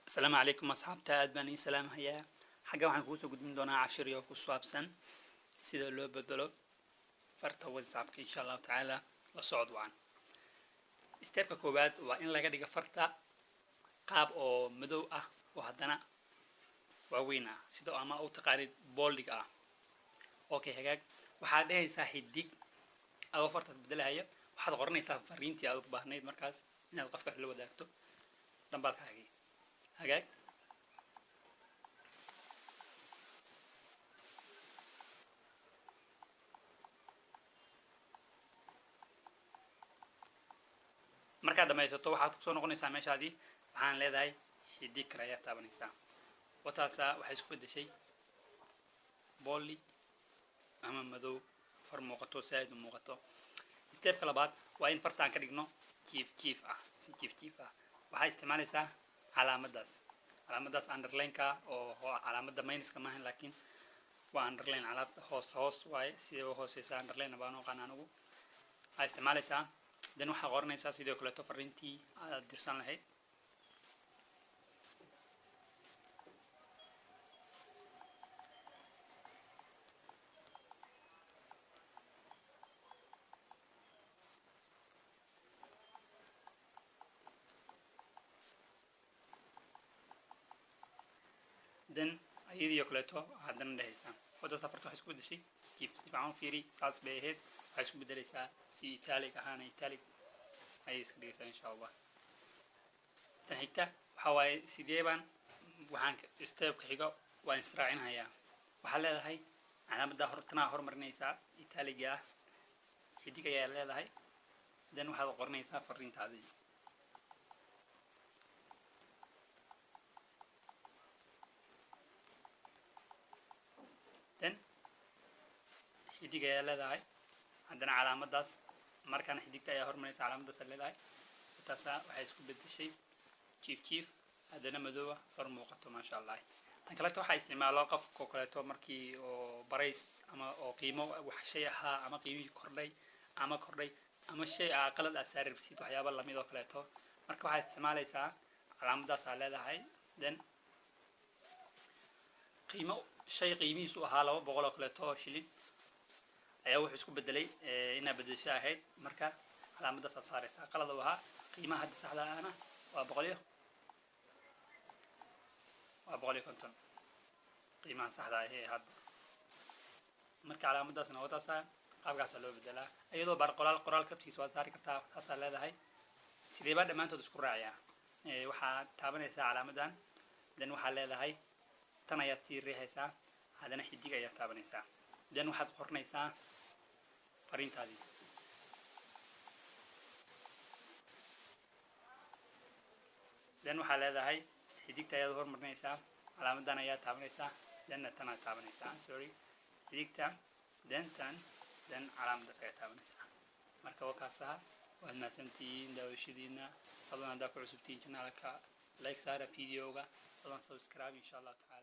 Asalaamu calaykum asxaabta, aad baan iin salaamhayaa. Xaggan waxaan kugu soo gudbin doonaa cashir oo ku saabsan sida loo bedelo farta WhatsAppka, insha Allahu tacaala. La socod wacan. Stepka koowaad waa in laga dhigo farta qaab oo madow ah oo haddana waaweyn ah, sida ama u taqaanid boldiga ah. Okay, hagaag. Waxaad dhehaysaa xidig adoo fartaas bedelahaya. Waxaad qoranaysaa fariintii aad u baahnayd markaas inaad qofkaas la wadaagto, dhambaalkaagii. Hagaag. Markaad dhamaysato, waxaad kusoo noqonaysaa meeshaadii. Waxaan leedahay xidig kale ayaa taabanaysaa. Wataasaa, waxay isku bedeshay bold ama madow, far muuqato, saaid u muuqato. Stepka labaad waa in fartaan ka dhigno jiif jiif ah, si jiif jiif ah. Waxaa isticmaalaysaa calaamadaas, calaamadaas underlineka oo calaamada minuska maahan, laakiin waa underline, calaamada hoos hoos waaye, sidee u hooseysa underline baan u aqaan anigu. Waxaa isticmaalaysaa, then waxaa qoranaysaa sidoo kaleeto fariintii aad dirsan lahayd. Then ayadii oo kaleeto haddana dhehaysaa. Wadaas afarta waxay isku bedeshay jiif. Si fiican u fiiri, saas bay ahayd. Waxay isku bedelaysaa si italic ahaana, italic ayay iska dhigaysaa, insha Allah. Tan xigta waxaa waaye sidee baan waxaan stepka xigo waan israacinhayaa. Waxaad leedahay calaamadda hor tanaa hormarinaysaa italiga ah, xidig ayaa leedahay, then waxaad qoranaysaa fariintaadii. Then xidig ayaa leedahay, haddana calaamadaas. Markaana xidigta ayaa hormaraysa, calaamadaas aad leedahay. Taasaa waxay isku bedeshay jiif jiif, haddana madooba, far muuqato, maasha Allah. Tan kaleeto waxaa isticmaalo qofka oo kaleeto markii oo price ama oo qiimo wax shay ahaa ama qiimihii kordhay ama kordhay ama shay aa qalad aa saari rabtid, waxyaaba lamid oo kaleeto. Marka waxaad isticmaalaysaa calaamadaasaa leedahay, then qiimo shay qiimihiisu ahaa 200 oo kaleeto oo shilin ayaa wuxuu isku bedelay inaa bedesho ahayd. Marka calaamadaasaa saaraysaa, qalad uu ahaa, qiimaha hadda saxda ahna waa boqol iyo waa 150, qiimaha saxda ah ee hadda. Marka calaamadaasna wataasa, qaabkaasaa loo bedelaa. Iyadoo baar qoraal qoraal kaftigiisa waad saari kartaa, taasaa leedahay. Sidee baa dhammaantood isku raaciyaa? Waxaad taabanaysaa calaamadan, then waxaad leedahay tan ayaad sii riixaysaa, haddana xidig ayaad taabanaysaa, then waxaad qoranaysaa fariintaadii. Then waxaad leedahay xidigta ayaad hormarinaysaa, calaamadan ayaad taabanaysaa, thenna tanaad taabanaysaa, sorry, xidigta, then tan, then calaamadaas ayaad taabanaysaa. Marka wakaasaha. Waad mahadsantihiin daawashadiina. Fadlan haddaa ku cusubtihiin channelka, like saara videoga, fadlan subscribe, insha Allahu tacala.